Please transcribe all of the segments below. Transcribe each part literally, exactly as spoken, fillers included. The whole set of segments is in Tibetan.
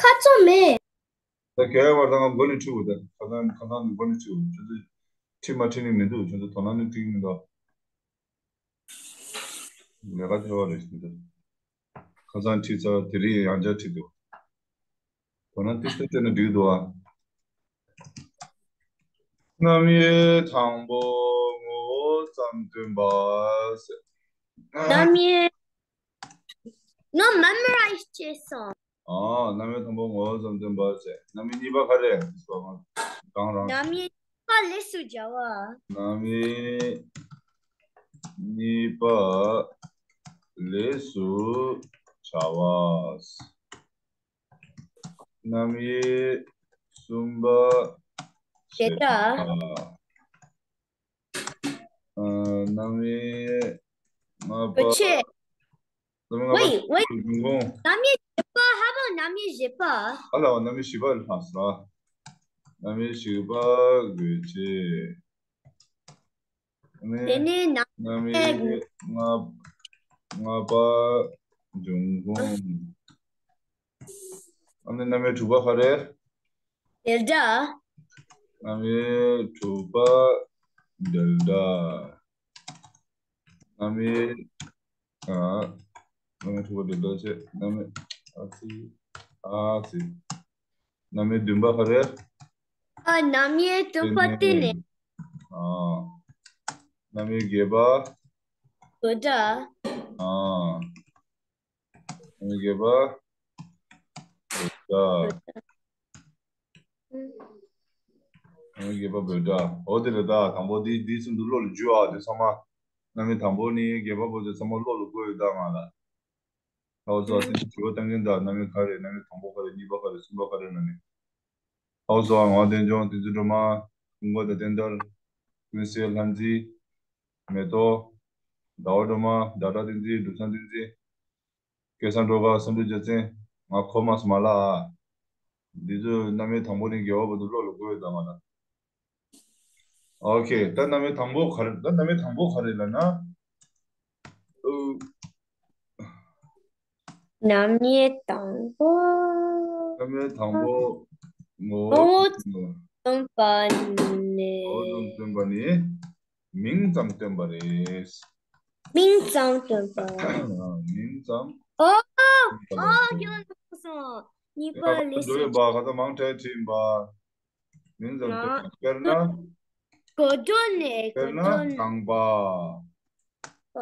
ཁ་ཚོན་མེད། ད་གལ་བར་ད་ང་མགོ་ནས་ཁྲིད་དགོས། ད་ཁ་སང་ཁ་སང་ནས་མགོ་ནས་ཁྲིད་དགོས། ཁྱོད་ཚོ་ཁྲིད་མ་ཁྲིད་ནི་མི་འདུག་ཁྱོད་ཚོ་དོ་སྣང་ནི་ཁྲིད་ཀྱི་མི་འདུག་ལས་ཀ་ཐེ་བ་རེད་ཟེར་འདུག་ཁ་སང་ཁྲིད་ཚར། དེ་རིང་ཡང་བསྐྱར་ཁྲིད་འདུག་དོ་སྣང་ཏིག་ཏིག་བྱས་ན་འགྲིག་འདུག་ཨ། རྣམ་དབྱེ་དང་པོ་ངོ་བོ་ཙམ་སྟོན་པ་ཟེར། རྣམ་དབྱེ། ངས་མེ་མོ་རའི་ཛི་བྱས་སོང་། ཨ། རྣམ་དབྱེ་དང་པོ་ངོ་བོ་ཙམ་སྟོན་པ་ཟེར། རྣམ་དབྱེ་གཉིས་པ་ག་རེ་ཟེར་བ། གང་རང་། རྣམ་དབྱེ་གཉིས་པ་ལས་སུ་བྱ་བ། རྣམ་དབྱེ་གཉིས་པ་ལས་སུ་བྱ་བ། རྣམ་དབྱེ་གསུམ་པ་བྱེ་བྲག་བྱེ་བྲག་ཨ། རྣམ་དབྱེ་ལྔ་པ། གོ་ཆེ། རྣམ་དབྱེ་ལྔ་པ། Wait, wait. འབྱུང་ཁུངས། རྣམ་དབྱེ་བཞི་པ། ཧ་བོ་རྣམ་དབྱེ་བཞི་པ། ཨ་ལ་བ་རྣམ་དབྱེ་བཞི་པ་ལྷག་སོང་། རྣམ་དབྱེ་བཞི་པ་གོ་ཆེ། ནི། དེ་ནས་རྣམ་རྣམ་དབྱེ་དབྱེ་ལྔ། ལྔ་པ་འབྱུང་ཁུངས། ཨ་ནི་རྣམ་དབྱེ་དྲུག་པ་ག་རེ། འབྲེལ་སྒྲ། རྣམ་དབྱེ་དྲུག་པ་འབྲེལ་སྒྲ། རྣམ་དབྱེ། ཨ། རྣམ་དབྱེ་དྲུག་པ་འབྲེལ་སྒྲ་བྱས། རྣམ་དབྱེ། ཨ་ཙི། ཨ་ཙི། རྣམ་དབྱེ་བདུན་པ་ག་རེ། ཨ། རྣམ་དབྱེ་བདུན་པ་བརྟེན་ནས། ཨ། རྣམ་དབྱེ་བརྒྱད་པ། འབྲེལ་སྒྲ། ཨ། རྣམ་དབྱེ་བརྒྱད་པ། འབྲེལ་སྒྲ། རྣམ་དབྱེ་བརྒྱད་པ་འབྲེལ་སྒྲ། འོ་དེ་རེད་ད། དང་པོ་འདི་འདི་ཚོ་འདི་བློ་ལ་འཇུ་ཨ། དེ་ཚང་མ། རྣམ་དབྱེ་དང་པོ་ནས་བརྒྱད་པ་བར་དུ་ཚང་མ་བློ་ལ་འགོས་ཡོད་ད་ང་ལ། ཨའོ་ཙི་ཨ། དེ་དྲི་བ་བཏང་མཁན་དང་། རྣམ་དབྱེ་ག་རེ། རྣམ་དབྱེ་དང་པོ་ག་རེ། གཉིས་པ་ག་རེ། གསུམ་པ་ག་རེ་ན་ནི། ཨའོ་ཙི་ཨ། ངག་དབང་བསྟན་སྐྱོང་། བསྟན་འཛིན་སྒྲོལ་མ། ཀུན་དགའ་དང་བསྟན་དར། ཀུན་གསལ་ལྷ་མཛེས། མེ་ཏོག་ཟླ་བ་སྒྲོལ་མ། ཌ་ཌ་བསྟན་འཛིན། འབྲུག་ཚང་བསྟན་འཛིན། སྐལ་བཟང་སྒྲོལ་དཀར། བསམ་གྲུབ་རྒྱལ་མཚན། ང་གོ་མ་སོང་མ་ལ་ཨ། འདི་ཚོ་རྣམ་དབྱེ་དང་པོ་ནས་བརྒྱད་པ་བར་དུ་བློ་ལ་འགོས་ཡོད་ད་ང་ལ། ཨོ་ཁེ། ད་རྣམ་དབྱེ་དང་པོ་ག་རེ། ད་རྣམ་དབྱེ་དང་པོ་ག་རེ་ལབ་ན། ཨུ། རྣམ་དབྱེ་དང་པོ། རྣམ་དབྱེ་དང་པོ་ངོ་བོ་ངོ་བོ་ཙམ་སྟོན་པ་ནི། ངོ་བོ་ཙམ་སྟོན་པ་ནི་མིང་ཙམ་སྟོན་པ་རེད། མིང་ཙམ་སྟོན་པ། མིང་ཙམ་ཨོ། སྟོན་པ་ཨོ། ལ་ཡོད་སོང་། གཉིས་པ་ལས་སུ། འགྲོ་ཡོད་པ་ག་ད་མང་དྲགས་ཁྲིད་ཡིན་པ། མིང་ཙམ་སྟོན་པ། དཔེར་ན། གོ་དོན་ནས། དཔེར་ན་གོ་དོན། རྐང་པ། པ།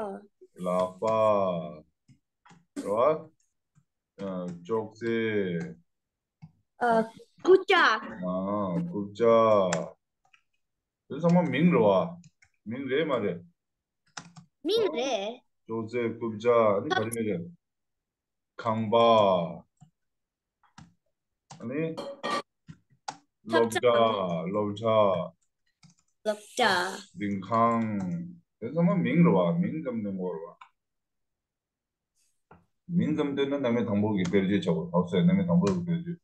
ལག་པ། རེད་བ། ཨ། ཅོག་ཙེ། ཨ། རྐུབ་བཀྱག་ཨ། རྐུབ་བཀྱག་དེ་ཚང་མ་མིང་རེད་བ། མིང་རེད་མ་རེད། མིང་རེད། ཅོག་ཙེ། རྐུབ་བཀྱག་ཨ་ནི་ག་རེ་མིང་རེད། ཁང་པ། ཨ་ནི། སློབ་གྲྭ། སློབ་གྲྭ། སློབ་གྲྭ། ལྡིང་ཁང་། དེ་ཚང་མ་མིང་རེད་བ། མིང་ཙམ་སྟོན་དགོས་རེད་བ། མིང་ཙམ་སྟོན་ན་རྣམ་དབྱེ་དང་པོ་གི་དཔེར་བརྗོད་བྱ་དགོས། ཧོབ་སེ། རྣམ་དབྱེ་དང་པོ་གི་དཔེར་བརྗོད།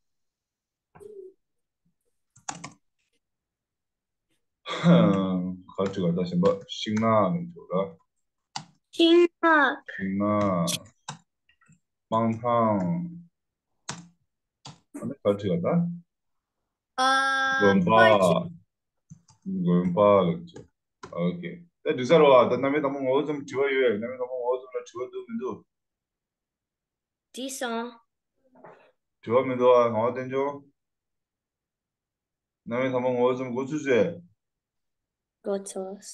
ག་རེ་བྲིས་ག་ད་གཞན་པ། ཤིང་ནགས་ལ་འཇོག་ར། ཤིང་ནགས། ཤིང་ནགས། སྤང་ཐང་། ཨ་ནི་ག་རེ་བྲིས་ག་ད། ཨ། དགོན་པ། ཕར་ཕྱིན། དགོན་པ་ལ་འཇོག་ཨོ་ཁེ། ད་འགྲིག་ས་རེད་བ། ད་རྣམ་དབྱེ་དང་པོ་ངོ་བོ་ཙམ་དྲི་བ་ཡོད། རྣམ་དབྱེ་དང་པོ་ངོ་བོ་ཙམ་ལ་དྲི་བ་འདུག་མི་འདུག་བྲིས་སོང་། དྲི་བ་མི་འདུག་ཨ། ངག་དབང་བསྟན་སྐྱོང་། རྣམ་དབྱེ་དང་པོ་ངོ་བོ་ཙམ་འགོ་ཚུགས་ཟེར། འགོ་ཚུགས།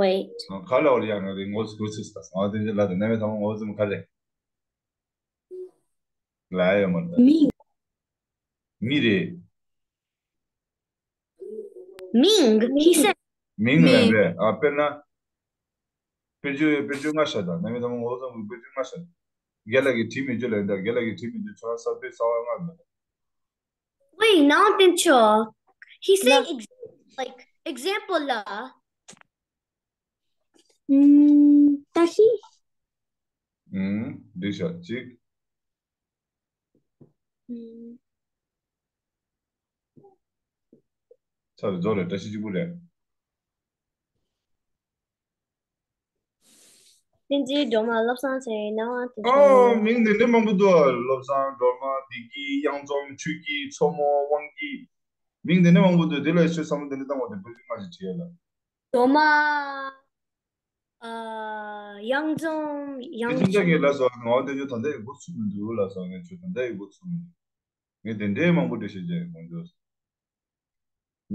Wait. ག་ལ་བར་ཡང་ན་རེ་འགོ་འགོ་ཚུགས་ཟེར། ངག་དབང་བསྟན་སྐྱོང་ལ་ད་རྣམ་དབྱེ་དང་པོ་ངོ་བོ་ཙམ་ག་རེ། ལ་ཡོད་མ་རེད། མིང་། མི་རེད། མིང་། He said མིང་ལ་མིང་། རེད། ཨ། དཔེར་ན། དཔེར་བརྗོད། དཔེར་བརྗོད་ལྔ་བཞག་དང་། རྣམ་དབྱེ་དང་པོ་ངོ་བོ་ཙམ་གྱི་དཔེར་བརྗོད་ལྔ་བཞག་རྒན་ལགས་ཀྱིས་བྲིས་མི་བརྗོད་ལ་ཡིན་ད། རྒན་ལགས་ཀྱིས་བྲིས་མི་བརྗོད་ཁྱོད་རང་གསར་དཔེ་གསར་བ་ལྔ་མེད། Wait, ནང་དེ་ཆོ། He said ན- ex- like example ལ། ཨུམ། བཀྲ་ཤིས། ཨུམ། འགྲིག་ཤག་གཅིག་ཨུམ། ཚར་རེད། རྫོགས་རེད། བཀྲ་ཤིས་གཅིག་པུ་རེད། བསྟན་འཛིན། སྒྲོལ་མ། བློ་བཟང་བཅས་ཡིན་ནའང་དེ་ཚོ། ཨོ། མིང་དེ་འདྲ་མང་པོ་འདུག། བློ་བཟང་། སྒྲོལ་མ། བདེ་སྐྱིད། གཡང་འཛོམས། ཆོས་སྐྱིད། མཚོ་མོ། དབང་སྐྱིད། མིང་དེ་འདྲ་མང་པོ་འདུག། དེ་ལ་ཁྱོད་བསམ་བློ་དེ་འདྲ་བཏང་བ་དེ་བོད་ཀྱི་སྔ་ཕྱི་བྲིས་ཡ་ལ། སྒྲོལ་མ། ཨ། གཡང་འཛོམས། དེ་གཡང་ཅི་འདྲ་ཆོས། ངས་ལབ་སོང་། ང་དེ་ཚོ་ད་ལྟ་ཡི་གོ་ཚུགས་མི་འདུག་ལབ་སོང་། ངས་ཁྱོད་ད་ལྟ་ཡི་གོ་ཚུགས་མི་འདུག། ངས་དེ་འདྲའི་མང་པོ་འགྲེལ་བཤད་བྱས་ཡོང་འདུག།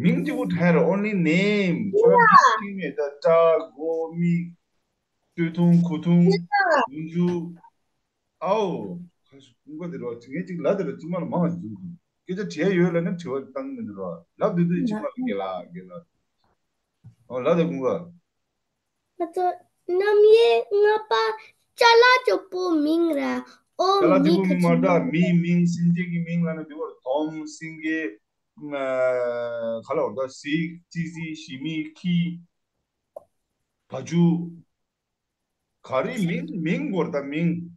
མིང་གཅིག་པུ་དྲན་རེད། Only name. ཁྱོད་རང་མིང་མེད་ད། སྐྲ། མགོ། མིག། སྟོད་ཐུང་། གོས་ཐུང་། ཡ། ཡུན་ཇུ། ཨའོ། ཁ་ཤས་ཀུན་དགའ་དེ་རོ། ངས་གཅིག་ལབ་དེ་རོ། གཅིག་མ་ལ་མང་བ་ཞིག་འཛུལ་དགོས། སྐད་ཆ་དྲིས་ཡ་ཡོད་ལབ་ན་དྲི་བ་བཏང་གི་མི་འདུག་རོ། ལབ་དུས་དུས་གཅིག་མ་ལ་རྒན་ལགས། རྒན་ལགས། ཨོ། ལབ་དེ་ཀུན་དགའ། ང་ཚོ་རྣམ་དབྱེ་ལྔ་པ་ཅ་ལག་གཅིག་པུ་མིང་ར། ཨོ། ཅ་ལག་གཅིག་པུ་མིང་མ་རེད། མིའི་མིང་། སེམས་ཅན་གྱི་མིང་ལབ་ན་འདི་བར་དོམ། སེང་གེ། ཨ། ག་ལ་བར་ད། གཟིག་ཙི་ཙི། ཞི་མི། ཁྱི། བ་ཕྱུགས། ག་རེ་མིང་མིང་བར་ད་མིང་།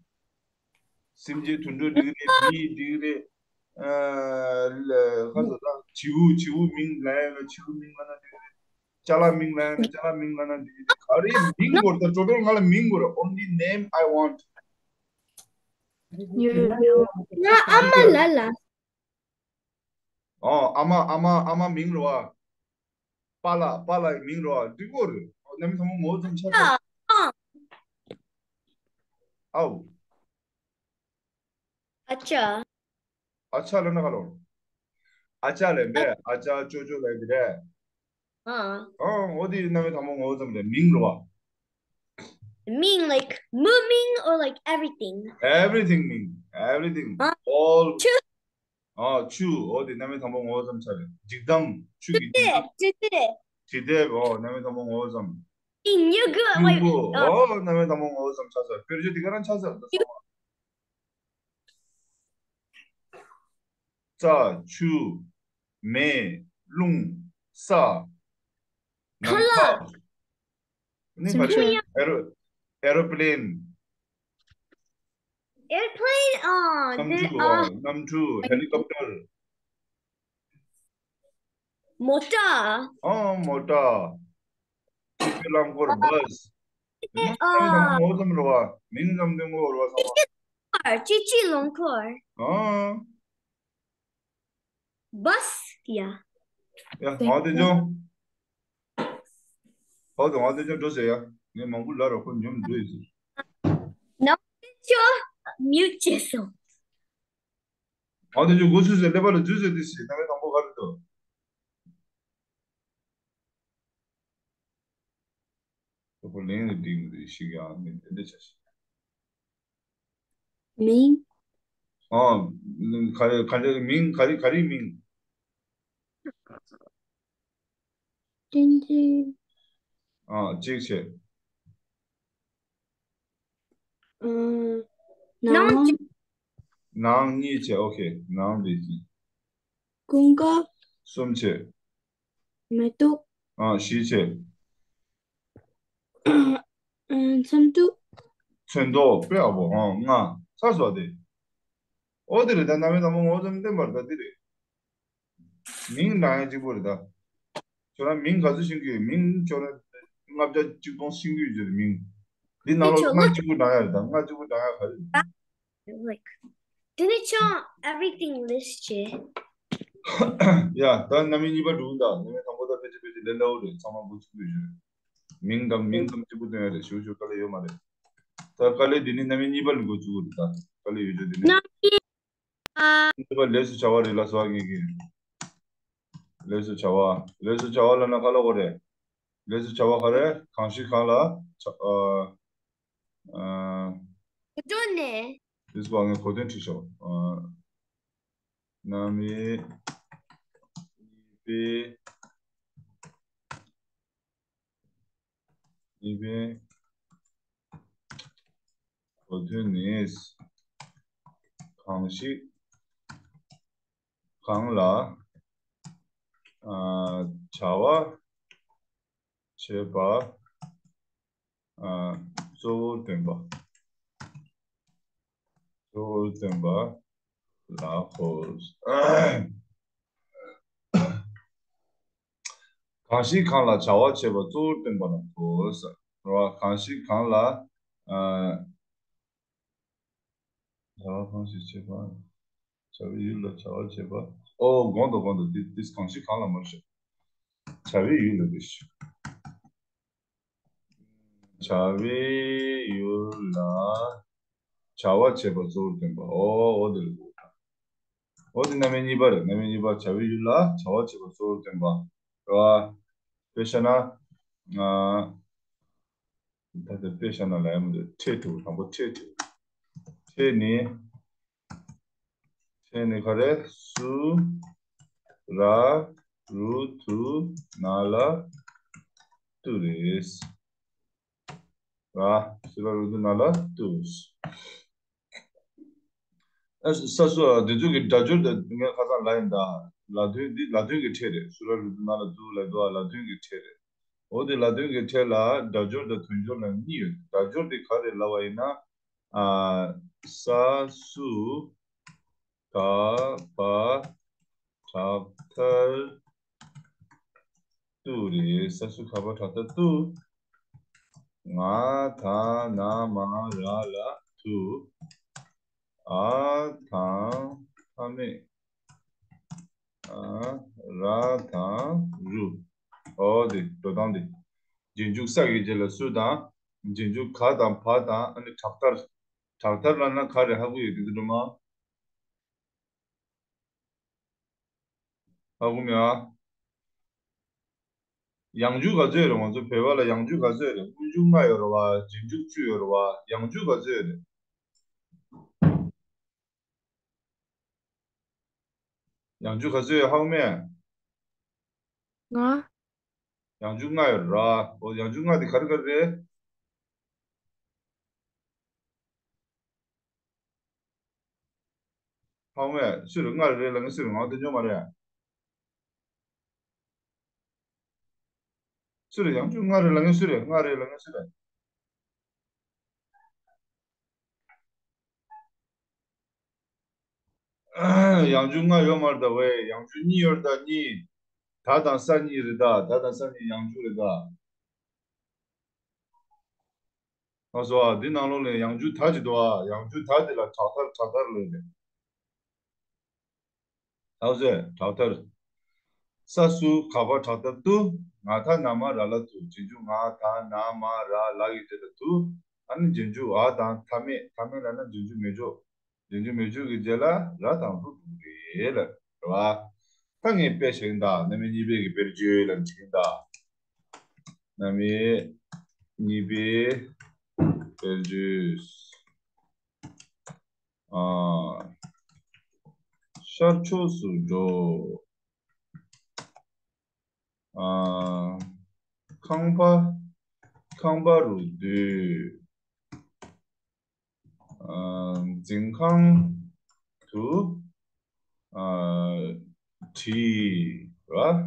སེམས་ཅན་དུད་འགྲོ་འགྲིག་རེད། མི་འགྲིག་རེད། ཨ། ལ། ག་ཚོད་ད། བྱིའུ། བྱིའུ་མིང་ལ་ཡ་ལ། བྱིའུ་མིང་ལ་ན་འགྲིག་རེད། ཅ་ལག་མིང་ལ་ཡ་ལ། ཅ་ལག་མིང་ལ་ན་འགྲིག་རེད། ག་རེ་མིང་བར་ད། ཅོ་ཅོ་ང་ལ་མིང་བར། Only name I want. ང་ཨ་མ་ལ་ལ། ཨོ། ཨ་མ། ཨ་མ། ཨ་མ་མིང་རེད་བ། པཱ་ལགས། པཱ་ལགས་ཡི་མིང་རེད་བ། འགྲིག་གོ་རེད། ཨོ། རྣམ་པ་ཚང་མ་ངོ་ཚ་ཚ། ཨ། ཨའོ། ཨ་ཅག། ཨ་ཅག་ལབ་ན་ག་ལོ། ཨ་ཅག་ལབ་པས། ཨ་ཅག་ཅོ་ཅོ་ལབ་དེ་རེད། ཨ། ཨ། འོ་དེ་རྣམ་པ་ཚང་མ་ངོ་ཚ་ཚ་རེད། མིང་རེད་བ། མིང་། like མི་མིང་or like everything? Everything མིང་། everything. ཨ། all. ཆུ། ཨ། ཆུ། འོ་དེ་རྣམ་པ་ཚང་མ་ངོ་ཚ་ཚ་རེད། འཇིགས་གཏམ། ཆུ་གི་འཇིགས་གཏམ། འབྲི་དེབ། འབྲི་དེབ། འོ་རྣམ་པ་ཚང་མ་ངོ་ཚ་ཚ། ཡིན། ཡོད་གི། ཆུ་བོ། ཨ། འོ་རྣམ་པ་ཚང་མ་ངོ་ཚ་ཚ་ཆགས་ཚར། དཔེར་བརྗོད་དེ་ག་རང་ཆགས་ཚར་ད་སོང་བ། རྩྭ། ཆུ། མེ། རླུང་། ས། ཁ་ལག་ནམ་མཁའ། ནི་ག་རེ། ཨེ་རོ། ཨེ་རོ་པི་ལེན། Airplane. ཨ། གནམ་གྲུ། ཨ། གནམ་གྲུ། ཧེ་ལི་ཀོབ་ཊར། མོ་ཊ། ཨ། མོ་ཊ། སྐྱིད་པའི་རླངས་འཁོར། བྷ་སི། ཨ། ངོ་ཙམ་རེད་བ། མིང་ཙམ་སྟོན་གོ་རེད་བ་ཚང་མ། སྐྱིད་པའི་རླངས་འཁོར། ཨ། བྷ་སི། ཡ། ཡ། ང་དེ་ཅོ། ཧོ་དང་ང་དེ་ཅོ་འགྲོ་ཟེར་ཡ། ངས་མང་པོ་ལབ་རོགས། ཁོ་ཉོམ་འགྲོ་ཡི་ཟེར། ནང་དེ་ཅོ་མིའུ་ཅེ་སོང་། ང་དེ་ཅོ་འགོ་ཚུགས་ཟེར། ཀླད་པ་ལ་འཛུལ་ཟེར་དེ་ཟེར། ད་ངས་དང་པོ་ག་རེ་འདུག་ཁོ་ལན་ལ་འགྲིག་མི་འདུག་ཤི་གི། ཨ་ནི་དེ་འདྲ་བྱ་ཞིག་མིང་། ཨ། ག་རེ་ག་རེ་མིང་། ག་རེ་ག་རེ་མིང་། བསྟན་འཛིན། ཨ། གཅིག་བྱས། ཨ། ནང་། ནང་། གཉིས་བྱས། ཨོ་ཁེ། ནང་ལས་ཀྱི། ཀུན་དགའ། གསུམ་བྱས། མེ་ཏོག་ཨ། བཞི་བྱས། ཨ། འཚམས་འདྲི། ཚོན་མདོག་དཔེ་ཡག་པོ། ཨ། ལྔ། ཚར་སོང་དེ། ཨོ་དེ་རེད་ད། རྣམ་དབྱེ་དང་པོ་ངོ་ཚ་ཚ་བསྟན་པ་རེད་ད། དེ་རེད། མིང་འདྲ་ཡང་གཅིག་པོ་རེད་ད། ཁྱོད་རང་མིང་ག་ཚོད་ཤེས་ཀྱི་ཡོད། མིང་ཁྱོད་རང་ལྔ་བརྒྱ་གཅིག་སྟོང་ཤེས་ཀྱི་ཡོད་ཟེར། མིང་འདི་ནང་ལོགས་ལྔ་གཅིག་པོ་འདྲ་ཡ་རེད་ད། ལྔ་གཅིག་པོ་འདྲ་ཡ་ག་རེ་རེད། Like, དེ་ནི་ཅང་everything list བྱས། ཡ། ད་རྣམ་དབྱེ་གཉིས་པ་འགྲོ་གི་ད། རྣམ་དབྱེ་དང་པོ་ད་ཕལ་ཆེར་ཕལ་ཆེར་ལས་སླ་པོ་རེད། ཚང་མ་འགོ་ཚུགས་ཀྱི་ཡོད། མིང་དང་མིང་ཙམ་གཅིག་པུ་སྟོན་ཡ་རེད། ཞུ་ཞུ་དཀའ་ལས་ཡོད་མ་རེད། ད་དཀའ་ལས་འདི་ནི་རྣམ་དབྱེ་གཉིས་པ་ལ་འགོ་ཚུགས་ཀྱི་རེད་ད། དཀའ་ལས་ཡོད་ཆོག་འདི་ནི། རྣམ་དབྱེ། གཉིས་པ་ལས་སུ་བྱ་བ་རེད་ལ་སོགས་ངེས་ཀྱི། ལས་སུ་བྱ་བ། ལས་སུ་བྱ་བ་ལབ་ན་ག་ལབ་དགོས་རེད། ལས་སུ་བྱ་བ་ག་རེ། གང་ཞིག་གང་ལ་བྱ། ཨ། ཨ། འགྲོ་ནས། འདི་སུ་བ་ངས་གོ་དོན་བྲིས་ཤོག་ཨ། རྣམ་དབྱེ་གཉིས་པའི། གཉིས་པའི་གོ་དོན་ནི། གང་ཞིག་གང་ལ། ཨ། བྱ་བ་བྱེད་པ། ཨ། གཙོ་བོར་སྟོན་པ། གཙོ་བོར་སྟོན་པ་ལ་གོ། གང་ཞིག་གང་ལ་བྱ་བ་བྱེད་པ་གཙོ་བོར་སྟོན་པ་ལ་གོ་ཟེར་བ། གང་ཞིག་གང་ལ། ཨ། བྱ་བ་གང་ཞིག་བྱེད་པ། བྱ་བའི་ཡུལ་ལ་བྱ་བ་བྱེད་པ། ཨོ་དགོངས་དག་དགོངས་དག་འདི་འདི་གང་ཞིག་གང་ལ་མར་ཞོག་བྱ་བའི་ཡུལ་ལ་འདི་ཞིག་བྱ་བའི་ཡུལ་ལ་བྱ་བ་བྱེད་པ་གཙོ་བོར་བསྟན་པ། ཨོ་ཨོ་དེ་ལ་གོ། ཨོ་དེ་རྣམ་དབྱེ་གཉིས་པ་རེད། རྣམ་དབྱེ་གཉིས་པ། བྱ་བའི་ཡུལ་ལ་བྱ་བ་བྱེད་པ་གཙོ་བོར་བསྟན་པ་རེད་བ། དཔེ་བཞག་ན། ཨ། ད་ལྟ་དཔེ་བཞག་ན་ལ་ཡ་མི་འདུག་ཁྲེ་དྲུག་དང་པོ་ཁྲེ་དྲུག་ཁྲེ་ནི། ཁྲེ་ནི་ག་རེ། སུ། ར། རུ། དུ། ན་ལ། ཏུ་རེད། ར། སུ་ར་རུ་དུ་ན་ལ་ཏུ། ཨ་ས་སུ། འདི་ཚོ་གི་སྒྲ་སྦྱོར་དང་ངས་ཁ་སང་ལབ་ཡིན་ད། ལ་དོན་འདི་ལ་དོན་གྱི་ཕྲད་རེད། སུ་ར་རུ་དུ་ན་ལ་ཏུ་ལ་དུ་ཨ་ལ་དོན་གྱི་ཕྲད་རེད། འོ་དེ་ལ་དོན་གྱི་ཕྲད་ལ་སྒྲ་སྦྱོར་དང་དོན་སྦྱོར་ལ་གཉིས་ཡོད། སྒྲ་སྦྱོར་དེ་ག་རེ་ལབ་པ་ཡིན་ན། ཨ། ས་སུ། ག་བ་དྲག་མཐར་ཏུ་རེད། ས་སུ་ག་བ་དྲག་མཐར་ཏུ། ང་ད་ན་མ་ར་ལ་དུ། ཨ་དང་མཐའ་མེད། ཨ། ར་དང་རུ། ཨོ་དེ་འགྲོ་སྟངས་དེ། རྗེས་འཇུག་ས་གི་རྗེས་ལ་སུ་དང་། རྗེས་འཇུག་ག་དང་བ་དང་། ཨ་ནི་དྲག་མཐར། དྲག་མཐར་ལབ་ན་ག་རེ་ཧ་གོ་ཡོད། དེ་ཚོ་སྒྲོལ་མ། ཧ་གོ་མེད་ཨ། ཡང་འཇུག་ག་ཚོད་ཡོད་རེད། ང་ཚོ་བོད་པ་ལ་ཡང་འཇུག་ག་ཚོད་ཡོད་རེད། སྔོན་འཇུག་ལྔ་ཡོད་རེད་བ། རྗེས་འཇུག་བཅུ་ཡོད་རེད་བ། ཡང་འཇུག་ག་ཚོད་ཡོད་རེད། ཡང་འཇུག་ག་ཚོད་ཡོད་ཧ་གོ་མེད། ང་། ཡང་འཇུག་ལྔ་ཡོད་ར། འོ་ཡང་འཇུག་ལྔ་དེ་ག་རེ་ག་རེ་རེད། ཧ་གོ་མེད། སུ་རེད། ལྔ་རེ་རེད་ལབ་མཁན་སུ་རེད། ང་དེ་ཉོ་མ་རེད། སུ་རེད། ཡང་འཇུག་ལྔ་རེད་ལབ་མཁན་སུ་རེད། ལྔ་རེད་ལབ་མཁན་སུ་རེད། ཡང་འཇུག་ལྔ་ཡོད་མ་རེད་ད། ཝེ། ཡང་འཇུག་གཉིས་ཡོད་རེད་ད། གཉིས། ད་དང་ས་གཉིས་རེད་ད། ད་དང་ས་གཉིས་ཡང་འཇུག་རེད་ད། ལགས་སོ། འདི་ནང་ལོགས་ལ་ཡང་འཇུག་ད་ཅིག་འདུག་ཨ། ཡང་འཇུག་ད་དེ་ལ་དྲག་མཐར། དྲག་མཐར་ལབ་རེད། ལགས་སོ། དྲག་མཐར། ས་སུ་ག་བ་དྲག་མཐར་ཏུ། ང་ད་ན་མ་ར་ལ་དུ། རྗེས་འཇུག་ང་ད་ན་མ་ར་ལ་གི་རྗེས་ལ་དུ། ཨ་ནི་རྗེས་འཇུག་ཨ་དང་མཐའ་མེད། མཐའ་མེད་ལབ་ན་རྗེས་འཇུག་མེད་ཕྱོགས། རྗེས་འཇུག་མེད་ཕྱོགས་ཀྱི་རྗེས་ལ་ར་དང་རུ་འདུག་རེད་ལ་རེད་བ། ད་ངས་དཔེ་བཞག་གིན་གདའ། རྣམ་དབྱེ་གཉིས་པའི་གི་དཔེར་བརྗོད་ལ་བྲིས་གིན་གདའ། རྣམ་དབྱེ་གཉིས་པའི་དཔེར་བརྗོད། ཨ། ཤར་ཕྱོགས་སུ་འགྲོ། ཨ། ཁང་པ། ཁང་པ་རུ་སྡོད། ཨ། འཛིན་ཁང་དུ། ཨ། བྲིས་ར།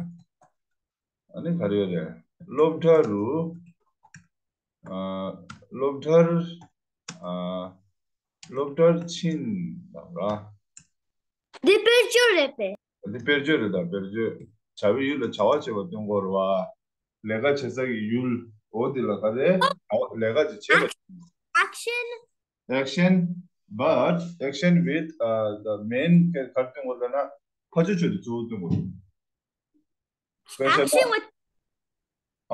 ཨ་ནི་ག་རེ་ཡོད་རེད། སློབ་གྲྭ་རུ། ཨ། སློབ་གྲྭར། ཨ། སློབ་གྲྭར་ཕྱིན་དང་ར། འདི་དཔེར་བརྗོད་རེད་པས། འདི་དཔེར་བརྗོད་རེད་ད། དཔེར་བརྗོད། བྱ་བའི་ཡུལ་ལ་བྱ་བ་བྱེད་པ་སྟོན་གོ་རེད་བ། ལས་ཀ་བྱེད་ས་ཀྱི་ཡུལ། འོ་འདི་ལ་ག་རེ། ལས་ཀ་ཅིག་བྱེད་པ། Action. Action, but action with, uh, the main character སྟོན་གོ་ལབ་ན། ཕར་ཕྱོགས་ཆོས་དེ་གཙོ་བོ་སྟོན་གོ། དཔེར་བཞག་ན། Action with.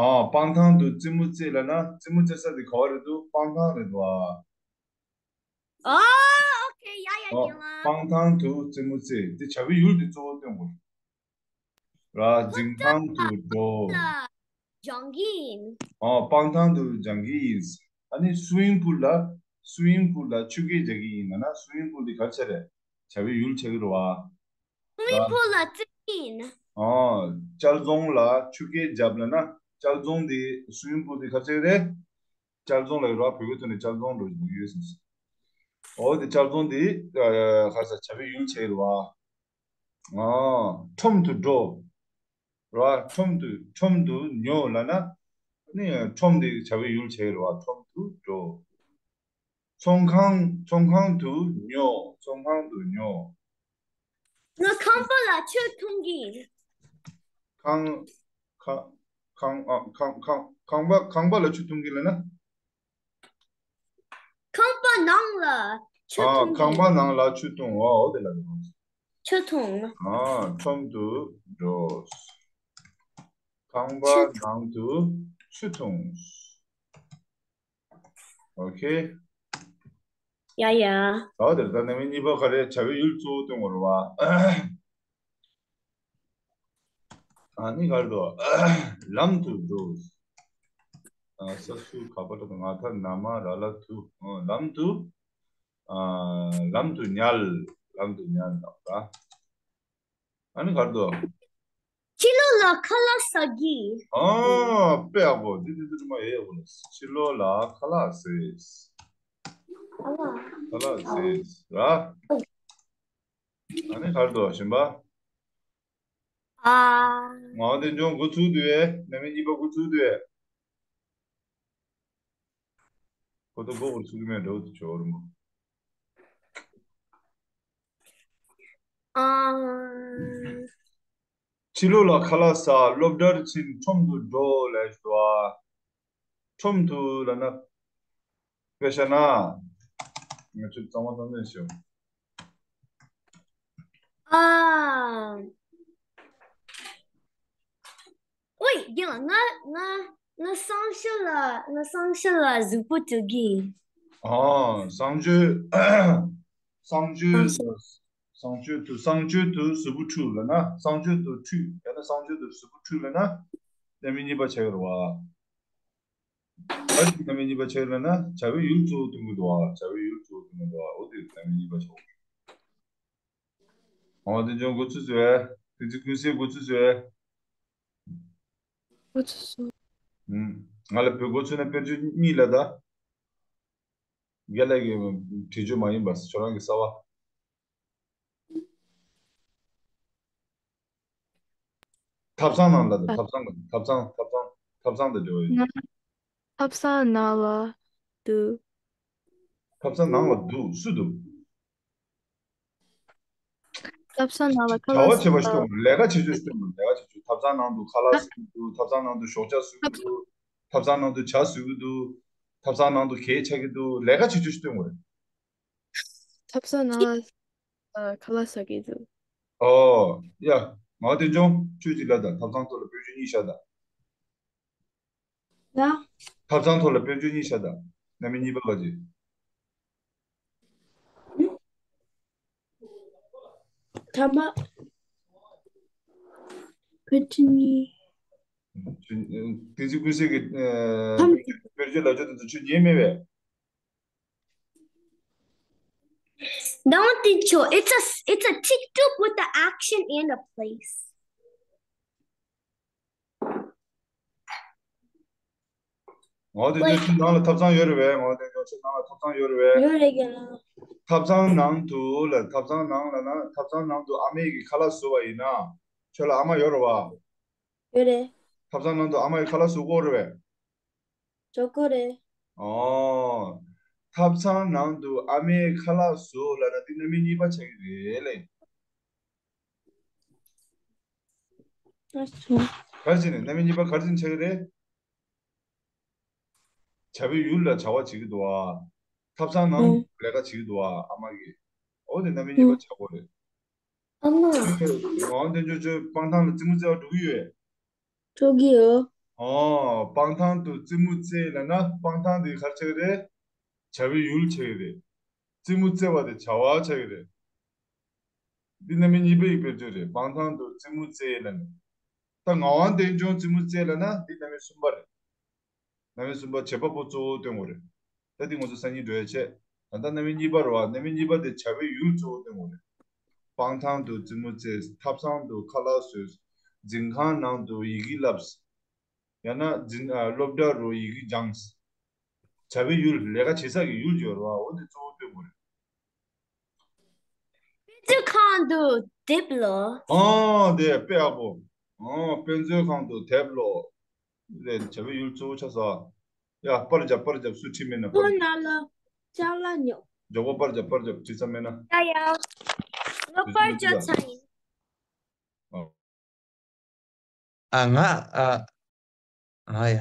ཨ། སྤང་ཐང་དུ་རྩེད་མོ་རྩེ་ལབ་ན། རྩེད་མོ་རྩེ་ས་དེ་ག་བ་རེད་འདུག་སྤང་ཐང་རེད་འདུག་ཨ། Oh, okay, yeah, yeah, ཨ། yeah. སྤང་ཐང་དུ་རྩེད་མོ་རྩེ། དེ་བྱ་བའི་ཡུལ་དེ་གཙོ་བོ་སྟོན་དགོས་ར། འཛིན་ཁང་དུ་འགྲོ། སྦྱང་གི་ཡིན། ཨ། སྤང་ཐང་དུ་སྦྱང་གི་ཡིན། ཨ་ནི་swimming pool ལ། swimming pool ལ་ཆུ་རྐྱལ་རྒྱག་གི་ཡིན་ལབ་ན། swimming pool དེ་ག་རེ་ཆགས་རེད། བྱ་བའི་ཡུལ་ཆགས་ཀྱི་རེད་བ། Swimming pool ལ་རྩེ་གི་ཡིན། ཨ། གཅར་རྫོང་ལ་ཆུ་རྐྱལ་རྒྱབ་ལབ་ན། གཅར་རྫོང་དེ་swimming pool དེ་ག་རེ་ཆགས་ཀྱི་རེད། གཅར་རྫོང་ལ་ཡོད་ར། བོད་སྐད་ཐོག་ནས་གཅར་རྫོང་འགྲོ་བཞིན་ཡོད་ཟེར། འོ་དེ་གཅར་རྫོང་དེ་ག་རེ་ཟེར། བྱ་བའི་ཡུལ་ཆགས་ཀྱི་རེད་བ། ཨ། ཁྲོམ་དུ་འགྲོ། ར། ཁྲོམ་དུ། ཁྲོམ་དུ་ཉོ་ལབ་ན། ནི་ཁྲོམ་དེ་བྱ་བའི་ཡུལ་ཆགས་ཀྱི་རེད་བ། ཁྲོམ་དུ་འགྲོ། ཚོང་ཁང་། ཚོང་ཁང་དུ་ཉོ། ཚོང་ཁང་དུ་ཉོ། ང་ཁང་པ་ལ་ཆུ་འཐུང་གི་ཡིན། ཁང་། ཁ། ཁང་། ཨ། ཁང་། ཁང་། ཁང་པ། ཁང་པ་ལ་ཆུ་འཐུང་གི་ལབ་ན། ཁང་པ་ནང་ལ་ཆུ་ཨ། འཐུང་ཁང་གི་པ་ནང་ལ་ཆུ་འཐུང་བ། འོ་དེ་ལ་འདུག་ཆུ་འཐུང་། ཨ། ཁྲོམ་དུ་འགྲོ། ཁང་པ་ཆུ་ནང་དུ་ཆུ་འཐུང་། ཨོ་ཁེ། ཡ་ཡ། ད་དེར་ད་རྣམ་དབྱེ་གཉིས་པ་ག་རེ། བྱ་བའི་ཡུལ་གཙོ་བོ་སྟོན་དགོས་རེད་བ། ཨ་ནི་ག་རེ་འདུག་ལམ་དུ་འགྲོ། ཨ། ས་སུ་ག་པ་ཏ་ང་ད་ན་མ་ར་ལ་དུ། ཨ། ལམ་དུ། ཨ། ལམ་དུ་ཉལ། ལམ་དུ་ཉལ་ལབ་ད། ཨ་ནི་ག་རེ་འདུག་ཕྱི་ལོགས་ལ་ཁ་ལག་ཟ་གི། ཨ། དཔེ་ཡག་པོ། འདི་འདི་འདི་མ་ཡེ་ཡག་པོ་ལ། ཕྱི་ལོགས་ལ་ཁ་ལག་ཟས། ཁ་ལག་ཟས་ར། ཨ་ནི་ག་རེ་འདུག་གཞན་པ། ཨ། ངག་དབང་དོན་ཆུང་འགོ་ཚུགས་དུས། རྣམ་དབྱེ་གཉིས་པ་འགོ་ཚུགས་དུས། ཁོ་ཚོ་མགོ་སྐོར་ཚུགས་ཀྱི་མེད་འདྲ་བོ་དེ་བྱོས་ར་མོ། ཨ། ཕྱི་ལོགས་ལ་ཁ་ལག་ཟ། སློབ་གྲྭར་ཕྱིན། ཁྲོམ་དུ་འགྲོ་ལབ་ཞུ་བ། ཁྲོམ་དུ་ལབ་ན། དཔེ་བཞག་ན། ང་ཚོས་གཙང་མ་གཙང་ནས་ཤོད། ཨ། ཨོའི། རྒན་ལགས། ང་ང་ང་གསང་སྤྱོད་ལ། ང་གསང་སྤྱོད་ལ་གཟུགས་པོ་བཀྲུ་གི། ཨ། གསང་སྤྱོད། གསང་སྤྱོད། གསང་སྤྱོད་དུ། གསང་སྤྱོད་དུ་གཟུགས་པོ་བཀྲུ་ལབ་ན། གསང་སྤྱོད་དུ་བཀྲུས། ཡང་ན་གསང་སྤྱོད་དུ་གཟུགས་པོ་བཀྲུས་ལབ་ན། རྣམ་དབྱེ་གཉིས་པ་ཆགས་ཀྱི་རེད་བ། ག་རེ་རྣམ་དབྱེ་གཉིས་པ་ཆགས་ཀྱི་རེད་ན། བྱ་བའི་ཡུལ་གཙོ་བོ་སྟོན་གྱི་འདུག་བ། བྱ་བའི་ཡུལ་གཙོ་བོ་སྟོན་གྱི་འདུག་བ། འོ་དེ་རྣམ་དབྱེ་གཉིས་པ་ཆགས་ཀྱི་རེད། ཨོ། དེ་ཅུང་འགོ་ཚུགས་ཟེར་བས། དེ་ཚོ་ཀུན་གསལ་འགོ་ཚུགས་ཟེར་བས། འགོ་ཚུགས་སོང་། ཨུམ། ང་ལ་བོད་འགོ་ཚུགས་ན་དཔེར་བརྗོད་གཉིས་ལ་ད། རྒན་ལགས་ཀྱི་བྲིས་བརྗོད་མ་ཡིན་པ། ཁྱོད་རང་གི་གསར་བ། ཐབ་ཚང་ནང་ལ་དང་། ཐབ་ཚང་ལ། ཐབ་ཚང་། ཐབ་ཚང་། ཐབ་ཚང་དང་འབྲེལ་བ་ཡོད། ང་ཐབ་ཚང་ནང་ལ་འདུག་ཐབ་ཚང་ནང་ལ་འདུག་སུ་འདུག་ཐབ་ཚང་ནང་ལ་ཁ་ལག་བྱ་བ་བྱེད་པ་ཞིག་སྟོན་དགོས། ལས་ཀ་བྱེད་ཆོག་སྟོན་དགོས། ལས་ཀ་བྱེད་ཆོག་ཐབ་ཚང་ནང་དུ་ཁ་ལག་ཟ་གི་འདུག་ཐབ་ཚང་ནང་དུ་ཞོགས་ཇ་ཟ་གི་འདུག་ཐབ་ཚང་ནང་དུ་ཇ་ཟ་གི་འདུག་ཐབ་ཚང་ནང་དུ་གད་ཆག་གི་འདུག་ལས་ཀ་བྱེད་ཆོག་སྟོན་དགོས་རེད། ཐབ་ཚང་ནང་ལ་ཁ་ལག་ཟ་གི་འདུག་ཨོ་ཡ། ངག་དབང་དོན་ཆུང་ཁྱོད་ཀྱིས་ལབ་དང་། ཐབ་ཚང་ཐོག་ལ་དཔེར་བརྗོད་གཉིས་བཞག་དང་། ཡ། ཐབ་ཚང་ཐོག་ལ་དཔེར་བརྗོད་གཉིས་བཞག་དང་། རྣམ་དབྱེ་གཉིས་པ་ག་ཅི། ཐ་མ། དཔེར་བརྗོད་གཉིས། བསྟན་འཛིན་ཀུན་གསལ་གྱི་ཨ་ཐམས་དཔེར་བརྗོད་ལབ་ཕྱོགས་དེ་ཚོ་ཁྱོད་ཉན་མེད་པས། Don't think so. It's a it's a TikTok with the action and a place. ངག་དབང་དོན་ཆུང་། ཁྱོད་ནང་ལ་ཐབ་ཚང་ཡོད་རེད་པས། ངག་དབང་དོན་ཆུང་། ཁྱོད་ནང་ལ་ཐབ་ཚང་ཡོད་རེད་པས། ཡོད་རེད་རྒན་ལགས། ཐབ་ཚང་ནང་དུ་ལ། ཐབ་ཚང་ནང་ལ་ན། ཐབ་ཚང་ནང་དུ་ཨ་མས་ཀྱིས་ཁ་ལག་བཟོས་པ་ཡིན་ན། ཁྱོད་ལ་ཨ་མ་ཡོད་རེད་པ། ཡོད་རེད། ཐབ་ཚང་ནང་དུ་ཨ་མ་ཡིས་ཁ་ལག་བཟོ་གི་ཡོད་རེད་པས། བཟོ་གི་ཡོད་རེད། ཨོ། ཐབ་ཚང་ནང་དུ་ཨ་མས་ཁ་ལག་བཟོ་ལབ་ན་འདི་རྣམ་དབྱེ་གཉིས་པ་ཆགས་ཀྱི་རེད་ལེ། ཨ་ཆུང་། ག་རེ་བྱས་ནས། རྣམ་དབྱེ་གཉིས་པ་ག་རེ་བྱས་ནས་ཆགས་ཀྱི་རེད། བྱ་བའི་ཡུལ་ལ་བྱ་བ་བྱེད་ཀྱི་འདུག་བ། ཐབ་ཚང་ནང་ཨུ། ལས་ཀ་བྱེད་ཀྱི་འདུག་བ། ཨ་མ་གིས། འོ་དེ་རྣམ་དབྱེ་གཉིས་པ་ཆགས་ཀྱི་ཡོད་རེད། ཨ་མ། ངག་དབང་དོན་ཆུང་ཁྱོད་སྤང་ཐང་ལ་རྩེད་མོ་རྩེ་བར་འགྲོ་གི་ཡོད། འགྲོ་གི་ཡོད། ཨོ། སྤང་ཐང་དུ་རྩེད་མོ་རྩེ་ལབ་ན་སྤང་ཐང་དེ་ག་རེ་ཆགས་ཀྱི་རེད། བྱ་བའི་ཡུལ་ཆགས་ཀྱི་རེད། རྩེད་མོ་རྩེ་བ་དེ་བྱ་བ་ཆགས་ཀྱི་རེད། འདི་རྣམ་དབྱེ་གཉིས་པའི་དཔེར་བརྗོད་རེད། སྤང་ཐང་དུ་རྩེད་མོ་རྩེ་ལབ་ནས། ད་ངག་དབང་དོན་ཆུང་རྩེད་མོ་རྩེ་ལབ་ན་འདི་རྣམ་དབྱེ་གསུམ་པ་རེད། རྣམ་དབྱེ་གསུམ་པ་བྱེད་པ་པོ་གཙོ་བོ་སྟོན་དགོས་རེད། ད་འདི་ང་ཚོ་སང་ཉིན་འགྲོ་ཡ་བྱས། ད་ལྟ་རྣམ་དབྱེ་གཉིས་པ་རེད་བ། རྣམ་དབྱེ་གཉིས་པ་དེ་བྱ་བའི་ཡུལ་གཙོ་བོ་སྟོན་དགོས་རེད། སྤང་ཐང་དུ་རྩེད་མོ་རྩེ། ཐབ་ཚང་དུ་ཁ་ལག་བཟོས། འཛིན་ཁང་ནང་དུ་ཡི་གེ་བསླབས། ཡང་ན་འཛིན་ཨ་སློབ་གྲྭ་རུ་ཡི་གེ་སྦྱངས། བྱ་བའི་ཡུལ། ལས་ཀ་བྱེད་ས་གི་ཡུལ་ཡོད་རེད་བ། འོ་འདི་གཙོ་བོ་སྟོན་དགོས་རེད། དཔེ་མཛོད་ཁང་དུ་དེབ་ཀློག་ཨང་། དེ་དཔེ་ཡག་པོ། ཨང་། དཔེ་མཛོད་ཁང་དུ་དེབ་ཀློག་རེད། བྱ་བའི་ཡུལ་གཙོ་བོ་ཆགས་སོང་། ཡ། པར་རྒྱབ། པར་རྒྱབ། སུ་བྲིས་མེད་ན་པར། ཁོ་ན་ལ་ཅ་ལག་ཉོ། མགྱོགས་པོ་པར་རྒྱབ། པར་རྒྱབ། བྲིས་ཚར་མེད་ན། ཡ་ཡ། ང་པར་རྒྱག་ཚར་ཡིན། ཨ། ང་ཨ། ང་ཡ།